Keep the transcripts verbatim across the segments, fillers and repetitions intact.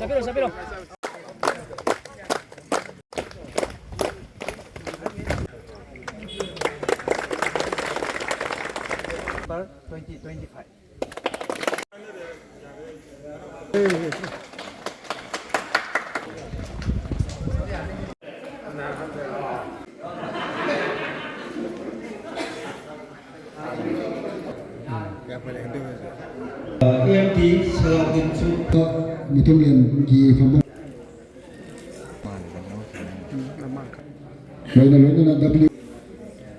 ꯆꯠꯄꯤꯔꯣ, ꯆꯠꯄꯤꯔꯣ꯫ Twenty twenty five. M T ꯁꯂꯥꯎꯗꯤꯟꯁꯨ꯫ ꯃꯤꯊꯨꯡꯂꯦꯟꯒꯤ ꯐꯝꯕꯥꯛ ꯂꯣꯏꯅ ꯂꯣꯏꯅꯅ ꯗꯕ꯭ꯂꯤꯎ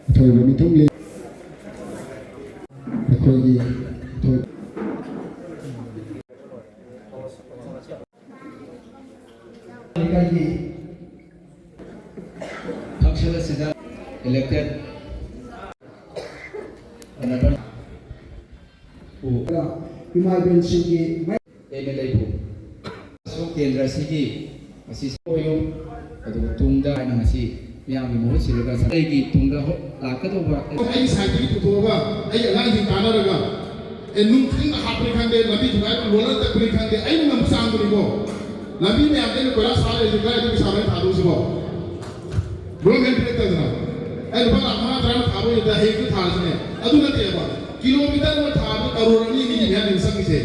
ꯑꯊꯣꯏꯕ ꯃꯤꯊꯨꯡꯂꯦꯟ ꯑꯩꯈꯣꯏꯒꯤ ꯑꯊꯣꯏꯕ ꯂꯩꯀꯥꯏꯒꯤ ꯐꯪꯁꯟ ꯑꯁꯤꯗ elected ꯏꯃꯥ ꯏꯕꯦꯟꯁꯤꯡꯒꯤ ꯃꯥꯏ ꯂꯩꯅ ꯂꯩꯕꯨ ꯑꯁꯣꯛ ꯀꯦꯟꯗ꯭ꯔ ꯑꯁꯤꯒꯤ ꯉꯁꯤ ꯑꯣꯏꯌꯨ, ꯑꯗꯨꯒ ꯇꯨꯡꯗ ꯍꯥꯏꯅ ꯉꯁꯤ ꯃꯤꯌꯥꯝꯒꯤ ꯃꯍꯨꯠ ꯁꯤꯜꯂꯒ ꯑꯩꯒꯤ ꯇꯨꯡꯗ ꯍꯧ-, ꯂꯥꯛꯀꯗꯧꯕ ꯑꯩꯒꯤ ꯁꯥꯏꯠꯇꯒꯤ ꯄꯨꯊꯣꯛꯑꯒ ꯑꯩꯒꯤ ꯑꯉꯥꯡꯁꯤꯡ ꯇꯥꯟꯅꯔꯒ ꯑꯦ, ꯅꯨꯡ ꯈꯤꯇꯪ ꯍꯥꯞꯄꯅꯤ ꯈꯪꯗꯦ, ꯂꯝꯕꯤ ꯊꯨꯒꯥꯏꯕ ꯂꯣꯂꯔ ꯇꯛꯄꯅꯤ ꯈꯪꯗꯦ, ꯑꯩꯅ ꯉꯝꯕ ꯆꯥꯡꯗꯨꯅꯤꯀꯣ꯫ ꯂꯝꯕꯤ ꯃꯌꯥꯝꯗ ꯑꯩꯅ ꯀꯣꯏꯂꯥꯁ ꯊꯥ ꯂꯩꯔꯤꯁꯦ ꯀꯗꯥꯏꯗꯒꯤ ꯄꯩꯁꯥꯅꯣ ꯑꯩꯅ ꯊꯥꯗꯣꯏꯁꯤꯕꯣ? ꯒꯣꯔꯃꯦꯟ ꯄꯤꯔꯛꯇꯗꯅ ꯑꯩ ꯂꯨꯄꯥ ꯂꯥꯈ ꯃꯉꯥ ꯇꯔꯥ ꯊꯥꯕ ꯑꯣꯏꯗ ꯍꯌꯦꯡꯁꯨ ꯊꯥꯔꯁꯤꯅꯦ꯫ ꯑꯗꯨ ꯅꯠꯇꯦꯕ, ꯀꯤꯂꯣꯃꯤꯇꯔ ꯑꯃ ꯊꯥꯕꯗ ꯀꯔꯣꯔ ꯑꯅꯤ ꯑꯅꯤꯒꯤ ꯃꯌꯥꯅꯤ ꯆꯪꯉꯤꯁꯦ꯫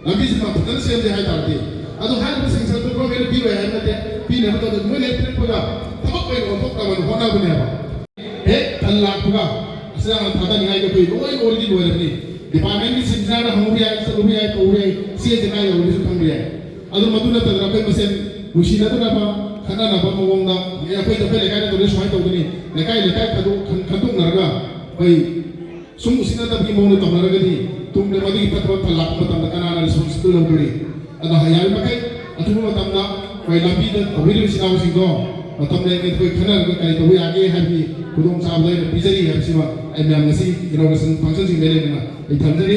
ꯂꯝꯕꯤꯁꯤꯃ ꯐꯖꯅ ꯁꯦꯝꯁꯦ ꯍꯥꯏ ꯇꯥꯔꯗꯤ, ꯑꯗꯨ ꯍꯥꯏꯔꯤꯕ ꯁꯦꯡꯁꯟꯗꯨ ꯒꯣꯔꯃꯦꯟꯅ ꯄꯤꯔꯣꯏ ꯍꯥꯏꯕ ꯅꯠꯇꯦ, ꯄꯤꯅꯕ ꯇꯧꯗꯅ ꯃꯣꯏꯅ ꯍꯦꯛ ꯄꯤꯔꯛꯄꯒ ꯊꯕꯛ ꯑꯣꯏꯅ ꯑꯣꯟꯊꯣꯛꯅꯕꯅ ꯍꯣꯠꯅꯕꯅꯦꯕ꯫ ꯍꯦꯛ ꯊꯜ ꯂꯥꯛꯄꯒ ꯑꯁꯤꯗ ꯊꯥꯗꯅꯤꯡꯉꯥꯏꯒꯤ ꯑꯩꯈꯣꯏ ꯂꯣꯏ already ꯂꯣꯏꯔꯕꯅꯤ꯫ ꯗꯤꯄꯥꯔꯠꯃꯦꯟꯒꯤ ꯁꯤꯟꯖꯥꯅ ꯍꯪꯕ ꯌꯥꯏ, ꯆꯠꯂꯨꯕ ꯌꯥꯏ, ꯀꯧꯕ ꯌꯥꯏ, ꯆꯦꯁꯦ ꯀꯥꯏ ꯌꯧꯔꯒꯦꯁꯨ ꯈꯪꯕ ꯌꯥꯏ꯫ ꯑꯗꯨ ꯃꯗꯨ ꯅꯠꯇꯗꯅ ꯑꯩꯈꯣꯏ ꯃꯁꯦꯟ ꯅꯨꯡꯁꯤꯅꯗꯅꯕ, ꯈꯠꯅꯅꯕ ꯃꯑꯣꯡꯗ, "ꯑꯦ, ꯑꯩꯈꯣꯏꯗ ꯑꯩꯈꯣꯏ ꯂꯩꯀꯥꯏꯗ ꯇꯧꯔꯤ ꯁꯨꯃꯥꯏꯅ ꯇꯧꯒꯅꯤ", ꯂꯩꯀꯥꯏ ꯂꯩꯀꯥꯏ ꯈꯟꯗꯣꯛ-, ꯈꯟ-, ꯈꯟꯗꯣꯛꯅꯔꯒ ꯑꯩꯈꯣꯏ ꯁꯨꯝ ꯎꯁꯤꯟꯅꯗꯕꯒꯤ ꯃꯑꯣꯡꯗ ꯇꯧꯅꯔꯒꯗꯤ ꯇꯨꯡꯗ ꯃꯗꯨꯒꯤ ꯐꯠꯇꯕ ꯐꯜ ꯂꯥꯛꯄ ꯃꯇꯝꯗ ꯀꯅꯥꯅ responsible ꯂꯧꯗꯣꯔꯤ? ꯑꯗꯣ ꯌꯥꯔꯤꯕꯃꯈꯩ ꯑꯊꯨꯕ ꯃꯇꯝꯗ ꯑꯩꯈꯣꯏ ꯂꯝꯕꯤꯗ ꯇꯧꯕꯤꯔꯤꯕ ꯏꯆꯤꯟ ꯏꯅꯥꯎꯁꯤꯡꯗꯣ ꯃꯇꯝ ꯂꯩꯔꯤꯉꯩꯗ ꯑꯩꯈꯣꯏ ꯈꯟꯅꯔꯒ ꯀꯔꯤ ꯇꯧꯕ ꯌꯥꯒꯦ ꯍꯥꯏꯕꯒꯤ ꯈꯨꯗꯣꯡꯆꯥꯕꯗꯣ ꯑꯩꯅ ꯄꯤꯖꯔꯤ ꯍꯥꯏꯕꯁꯤꯃ ꯑꯩ ꯃꯌꯥꯝ ꯉꯁꯤ inauguration functionꯁꯤꯡꯗ ꯂꯩꯅꯅ ꯑꯩ ꯊꯝꯖꯔꯤ꯫